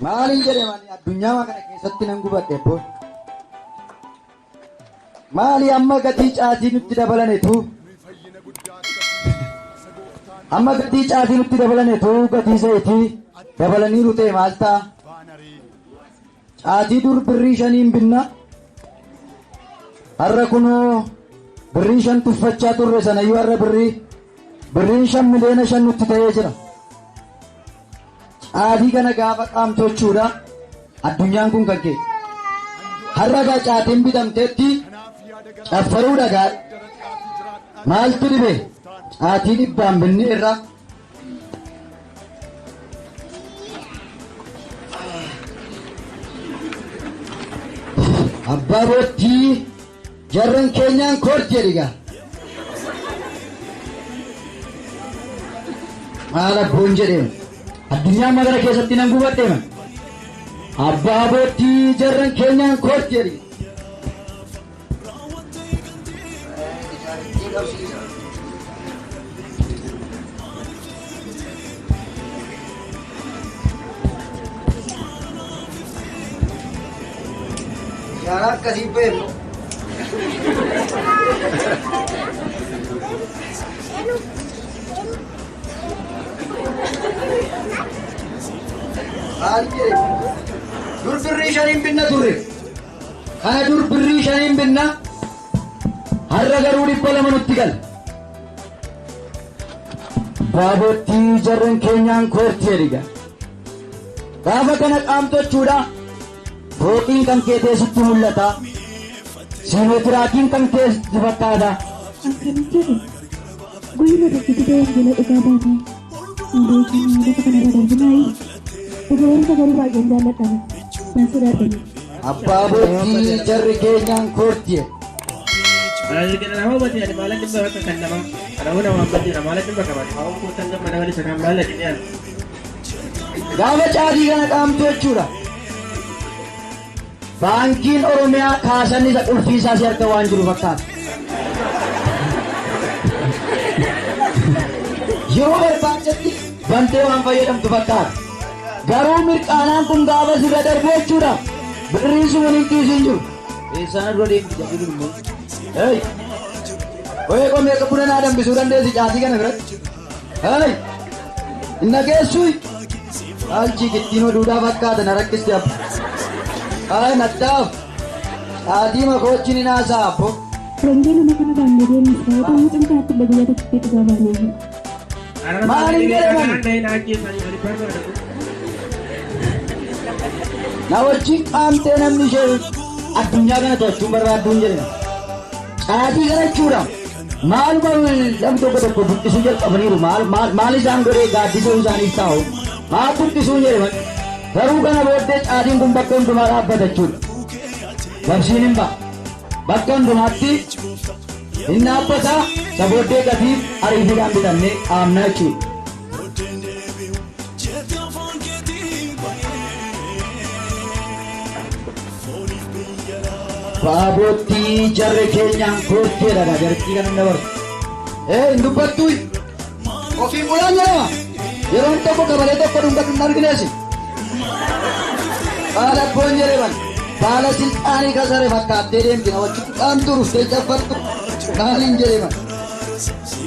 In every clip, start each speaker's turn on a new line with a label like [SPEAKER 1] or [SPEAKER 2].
[SPEAKER 1] Maaliin jedhe mani addunyaa kana keessatti nan gubadhe abbo. Maali amma gatii caatii nutti dabalanetu amma gatii caatii nutti dabalanetu gatii zayitii dabalaniiru ta'e maal ta'a? Caatii dur birrii shaniin binna. Har'a kunoo birrii 5 tuffachaa turre sanayyuu har'a birriin 5 miliyoona 5 nutti ta'ee jira. Caatii kana gaafa qaamtu jechuudha. Addunyaan kun kan kee. Har'a gaa caatiin bitamteetti caffaruudha gaa. Maaltu dhibe? Caatii dhibbaan binni irra. Abbaa boottii jarran keenyaan koorti jedhi gaa. Maal abboon jedheen addunyaa magara keessatti nan gubadhe man. Abbaa boottii jarran keenyaan koorti jedhi. Ishaaraa akkasii beeknu. Maal jedhe? Dur birrii shaniin binna turre. Kana dur birrii shaniin binna. Har'a garuu 200 nutti gala. Baabottii jarran keenyaan koorti jedhiga. Gaafa kana qaamtochuudha. Fooqiin kan kee teessitti mul'ata. Siinotiraakiin kan kee sitti fakkaata.
[SPEAKER 2] Akkana jedhe, Guyyuma tokkitti wangeela dhugaa baanee hin beekin lafa kanarra darbinaayi. Dhuga barumsa garuu baay'een jaalladhame. Nan sodaadhame.
[SPEAKER 1] Abbaa boottii jarri keenyaan koorti jedhe.
[SPEAKER 3] Nama hubate ani maalan dhimma bakka kan namaa kanaafuu nama hammatteera maalan dhimma qabate hawan kootan gamma nama isa kan maal dhimee ani.
[SPEAKER 1] Gaafa caatii kana qaamtu jechuudha. Baankiin Oromiyaa kaasanni isa qulfii isaa si harka waan jiru fakkaata. Yeroo barbaaddetti bantee waan fayyadamtu fakkaata. Garuu mirqaanaan kun gaafa sirra darbu jechuudha. Birriin sun hin kiisiin jiru. Eessaan dura deemti jedhu kun immoo. Hey! Hoyee qomee akka buna naa danfisuu dandeessi caatii kana biratti. Hey! Hin dhageessuu? Alchi gittiin oduudhaa fakkaata na rakkisti abbo. Ay nattaaf. Caatii makoochi ni naasaa abbo.
[SPEAKER 2] Wangeeluma kana baannee deemnu sababa mucaan kanatti illee guyyaa tokkotti dhugaa baanee jiru.
[SPEAKER 1] Maaliin jedhaman? Na wajjin qaamtee namni ishee addunyaa kana to'achuun barbaadduun jedhama. Caatii kana jechuudha. Maaluma namni tokko tokko buqqisuu jalqabaniiru. Maal maal maal isaan godhee gaaddisuu isaaniif taa'u. Maal buqqisuu jedhaman. Garuu kana booddee caatiin kun bakka hundumaa dhaabbata jechuudha. Labsiin hin ba'a. Bakka hundumaatti hin dhaabbata. Isa booddee gatii ariitiidhaan bitannee qaamna jechuudha. Baaboottii jarri keenyaan koorteedha gaa jartii kana hin dabarsu. Ee hin dubbattuu ofiin bulaan jedhama. Yeroon tokko kabalee tokko dhungatu hin argineesi. Baala abboon jedheman baala silxaanii kasare fakkaattee deemti na wajjin qaamtu ruftee caffattu maaliin jedheman.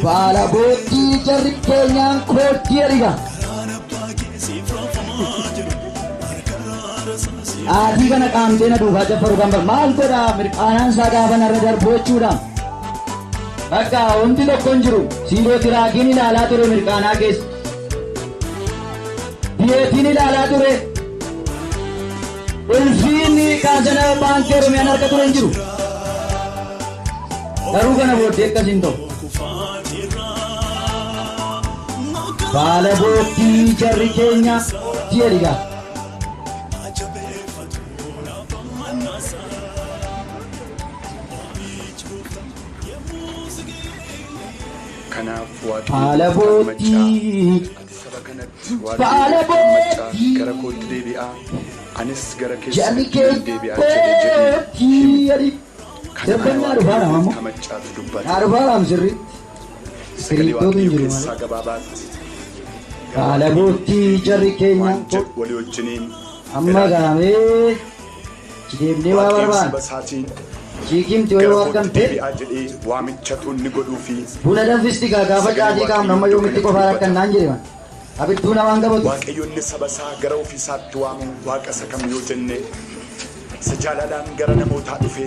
[SPEAKER 1] Baala boottii jarri keenyaan koortii eriga. Aatii kana qaamtee na duukaa caffaru kan bar maal godha mirqaanaan isaa gaafa narra darbu jechuudha. Bakka wanti tokko hin jiru siiroo tiraakiin ilaalaa ture mirqaanaa keessa. Biyeetiin ilaalaa ture. Ulfiin kaasana baankii Oromiyaan harka ture hin jiru. Garuu kana booddee akkas hin ta'u. Baala boottii jarri keenya ji'a dhigaa.
[SPEAKER 4] Kanaaf Waaqayyo
[SPEAKER 1] Baala
[SPEAKER 4] gooftaan maccaa,
[SPEAKER 1] boottii
[SPEAKER 4] ati saba kanatti Waaqayyo
[SPEAKER 1] baala
[SPEAKER 4] gooftaan maccaa
[SPEAKER 1] boottii
[SPEAKER 4] gara kootti deebi'aa, anis gara
[SPEAKER 1] jarri
[SPEAKER 4] keessanitti
[SPEAKER 1] keenya
[SPEAKER 4] nan deebi'a jedhe jedhii
[SPEAKER 1] boottii
[SPEAKER 4] himi.
[SPEAKER 1] jedhi.
[SPEAKER 4] Kana ana
[SPEAKER 1] Darbannaa
[SPEAKER 4] Waaqayyo
[SPEAKER 1] dhufaadha ammoo.
[SPEAKER 4] gooftaa maccaatu dubbata.
[SPEAKER 1] Naa dhufaadhaam sirriitti.
[SPEAKER 4] Sagalee
[SPEAKER 1] Iskiriiptootu hin
[SPEAKER 4] Waaqayyoo
[SPEAKER 1] jiru
[SPEAKER 4] keessaa
[SPEAKER 1] malee.
[SPEAKER 4] gabaabaatti gara
[SPEAKER 1] Baala
[SPEAKER 4] Waaqayyootti
[SPEAKER 1] boottii jarri
[SPEAKER 4] deebi'uu
[SPEAKER 1] keenya
[SPEAKER 4] waan jedhu walii wajjiniin
[SPEAKER 1] Amma gaamee deemnee waa
[SPEAKER 4] Waaqayyo
[SPEAKER 1] barbaanna.
[SPEAKER 4] saba isaatiin
[SPEAKER 1] Chiikimti wayii
[SPEAKER 4] gara
[SPEAKER 1] waa
[SPEAKER 4] kootti
[SPEAKER 1] akkamte
[SPEAKER 4] deebi'aa jedhee waamichatu inni godhuu fi
[SPEAKER 1] buna danfisti gaa gaafa
[SPEAKER 4] sagalee
[SPEAKER 1] caatii qaamnu
[SPEAKER 4] Waaqayyoo
[SPEAKER 1] amma
[SPEAKER 4] iddoo
[SPEAKER 1] yoomitti
[SPEAKER 4] kanatti
[SPEAKER 1] qofaa
[SPEAKER 4] dubbata.
[SPEAKER 1] rakkannaan jedhe man. Abidduu namaan qabatu.
[SPEAKER 4] Waaqayyo inni saba isaa gara ofii isaatti waamu waaqa isa kam yoo jenne, isa jaalalaan gara namootaa dhufe,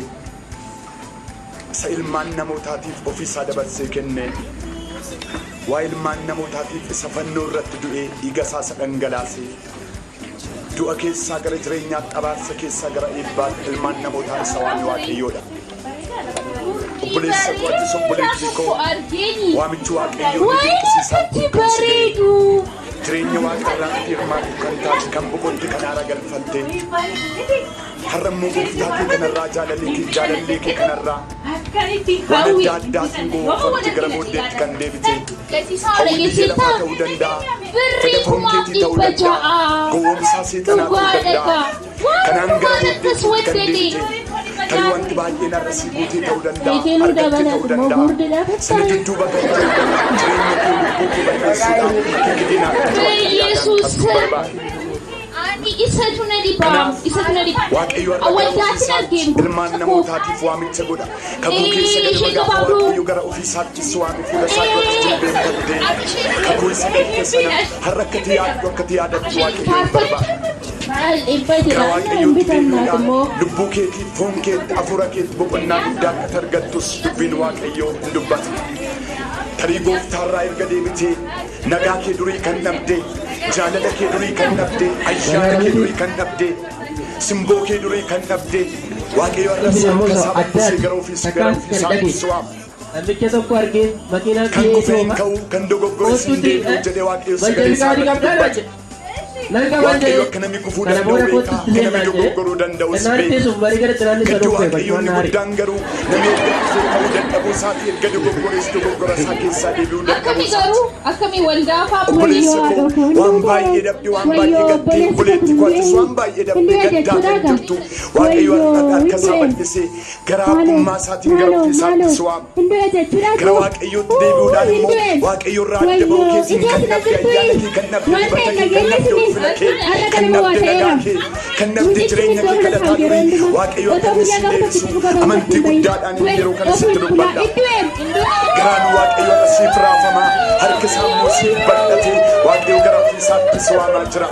[SPEAKER 4] isa ilmaan namootaatiif ofii isaa dabarsee kenne, waa ilmaan namootaatiif isa fannoo irratti du'ee dhiiga isaa isa dhangalaase, du'a keessaa gara jireenyaatti, abaarsa keessaa gara eebbaatti ilmaan namootaa isa waame Waaqayyoodha. Obboleessa koo, atis obboleettii koo, waamichi Waaqayyoo ni dinqisiisaa kun kan si ga'e, jireenya waaqa irraatti hirmaatu kan taate, kan boqotte, kan haara galfatte, har'a immoo gooftaa kee kanarraa, jaalallee kee kanarraa waan adda addaatiin gowwoomfamte gara booddeetti kan deebite, hawwii biyya lafaa ta'uu danda'a, fedha foon keetii ta'uu danda'a, gowwoomsaa seexanaa ta'uu danda'a, kanaan gara booddeetti kan deebite, tarii wanti baay'een har'a sii guutee ta'uu danda'a, argattee ta'uu danda'a, sana dudduuba galtee jireenya kee, lubbuu kee balleessuudhaaf kikkidinaa akka Waaqayyo qabdu barbaade. Kanaaf Waaqayyo har'a gara ofii isaatti ilmaan namootaatiif waamicha godha. Kakuu keessa ganama gaafa Waaqayyo gara ofii isaatti si waame, fuula isaa duratti jilbeenfattee kakuu isa galte sana har'a akka ati yaaddu, akka ati yaadattu Waaqayyo hin barbaada. Gara Waaqayyootti deebi'uudhaan lubbuu keetiif, foon keetti, hafuura keetti boqonnaa guddaa akka argattus dubbiin Waaqayyoo hin dubbata. Tarii gooftaarraa erga deebitee nagaa kee durii kan dhabde, jaalala kee durii kan dhabde, ayyaana kee durii kan dhabde, simboo kee durii kan dhabde, Waaqayyo har'as harka isaa bal'isee gara ofii isaatti si waama.
[SPEAKER 3] Namicha tokko argee makiinaan
[SPEAKER 4] Kan
[SPEAKER 3] dhiyeessee
[SPEAKER 4] kufee hin
[SPEAKER 3] oofa.
[SPEAKER 4] ka'u, kan dogoggores hin
[SPEAKER 3] Kottuuti
[SPEAKER 4] deebi'u jedhee Waaqayyo sagalee
[SPEAKER 3] manjaa
[SPEAKER 4] isaa
[SPEAKER 3] fiqaadii
[SPEAKER 4] irratti
[SPEAKER 3] qabdaa
[SPEAKER 4] dubbata.
[SPEAKER 3] jedhe. Nan qaban
[SPEAKER 4] Waaqayyo
[SPEAKER 3] jedhe.
[SPEAKER 4] akka namni kufuu
[SPEAKER 3] Kana
[SPEAKER 4] danda'u
[SPEAKER 3] booda
[SPEAKER 4] beeka,
[SPEAKER 3] kottutti
[SPEAKER 4] akka namni
[SPEAKER 3] seenaa jedhe.
[SPEAKER 4] dogoggoruu danda'us
[SPEAKER 3] Innaan
[SPEAKER 4] beeka.
[SPEAKER 3] teessuma barii gara cinaanni isa
[SPEAKER 4] Gidduu
[SPEAKER 3] dhufe
[SPEAKER 4] Waaqayyo
[SPEAKER 3] bakka
[SPEAKER 4] inni
[SPEAKER 3] haari.
[SPEAKER 4] guddaan garuu namni erga kufee ka'uu dadhabuu isaatii, erga dogoggorees dogoggora isaa keessaa deebi'uu dadhabuu
[SPEAKER 5] Akkami
[SPEAKER 4] isaati.
[SPEAKER 5] garuu akkami waldaa fa'aa
[SPEAKER 4] Obboleessa koo, waan baay'ee dhabde, waan baay'ee gaddee, obboleetti koo, atis waan baay'ee dhabde gaddaa kan jirtu, Waaqayyo har'a harka isaa bal'isee gara abbummaa isaatiin gara ofii isaatti si waama. Gara Waaqayyootti deebi'uudhaan immoo Waaqayyo irraa adda ba'uu keetiin kan dhabde, ayyaana kee kan dhabde, dibata kee kan dhabde, ulfina kee kan dhabde, nagaa kee kan dhabde, jireenya kee kadhataa durii, Waaqayyo akka inni si deebisu amantii guddaadhaan yeroo kana sitti dubbadha. Garaan Waaqayyo irra siif raafamaa, harki isaa immoo siif bal'atee Waaqayyo gara ofii isaatti si waamaa jira.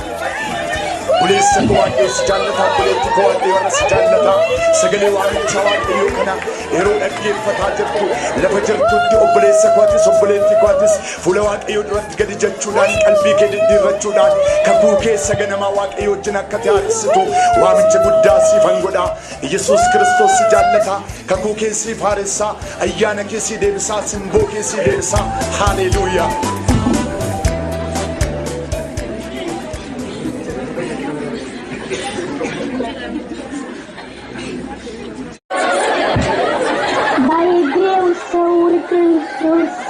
[SPEAKER 4] Obboleessa koo, Waaqayyo si jaallataa. Obboleetti koo, Waaqayyo irra si jaallataa. Sagalee waamichaa Waaqayyo kana yeroo dhaggeeffataa jirtu, lafa jirtutti, obboleessa koo atis, obboleetti koo atis, fuula Waaqayyo duratti gadi jechuudhaan, qalbii kee diddiirrachuudhaan kakuu keessa ganamaa Waaqayyo wajjin akka ati haaressitu waamicha guddaa siifan godhaa. Yesuus Kiristoos si jaallataa, kakuu kee siif haaressaa, ayyaana kee sii deebisaa, simboo kee sii deebisaa. Haaleluuyaa.
[SPEAKER 2] By Grace, Grace.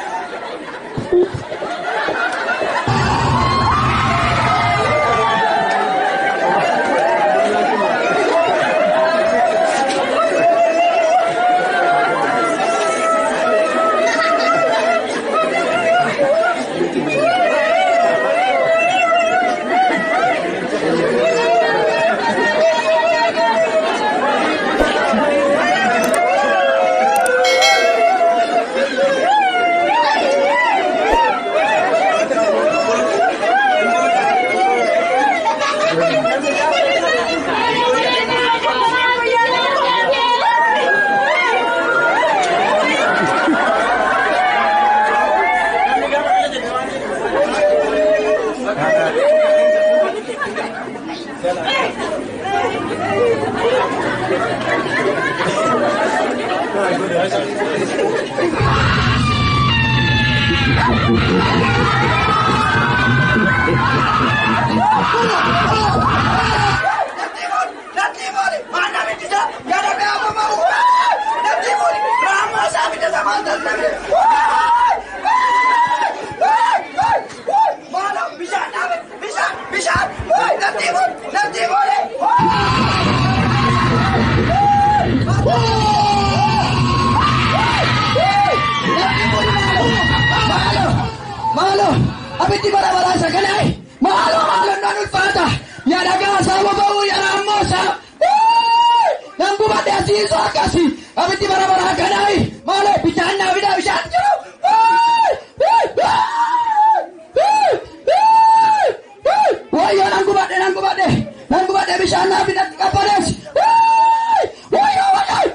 [SPEAKER 1] Maaloo, abiddi bara baraa isa kanaa, maaloo, maaloo, naan ulfaata. Yaa dhagaa isaa boba'uu yaa raammoo isaa. Nan gubadhe asiisoo akkasii. Abiddi bara baraa kanaayi. Maaloo bishaan naa fidaa bishaan jiru. Wayyoo nan gubadhe nan gubadhe nan gubadhe bishaan naa fidatti qabbanees. Wayyoo wayyoo.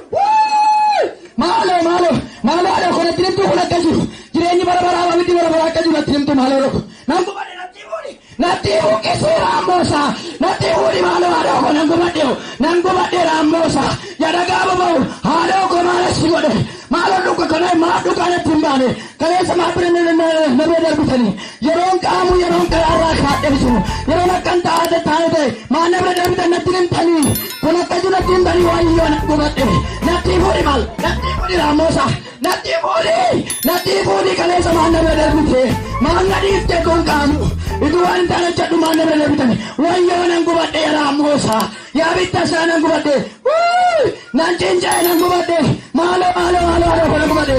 [SPEAKER 1] Maaloo maaloo maaloo haadha koo natti himtuu kun akka jiru jireenyi bara baraa abiddi bara baraa akka jiru natti himtuu maaloo roko nan gubadhe natti fuudhi natti buqqisee raammoosaa natti fuudhi maaloo haadha koo nan gubadhe nan gubadhe raammoosaa yadagaa boba'u haadha koo maal si godhe maaloo dhuga kana maa dhugaa natti hin baane kaleessa maa bira na bira darbitanii yeroon qaamu yeroon karaarraa kaadhee jiru yeroon akkan taate taate ta'e maa na bira darbitan natti himtanii kun akka jiru natti himtanii waayyoo nan gubadhe natti fuudhi maal natti fuudhi raammoosaa natti fuudhi natti fuudhi kaleessa maa na bira darbite maa na dhiifte kun qaamu ituu waan hin taane jedhu maa na bira darbitan wayyoo nan gubadhe raammoosaa yaa bitta isaa nan gubadhe nan cinca'e nan gubadhe maaloo maaloo maaloo maaloo nan gubadhe.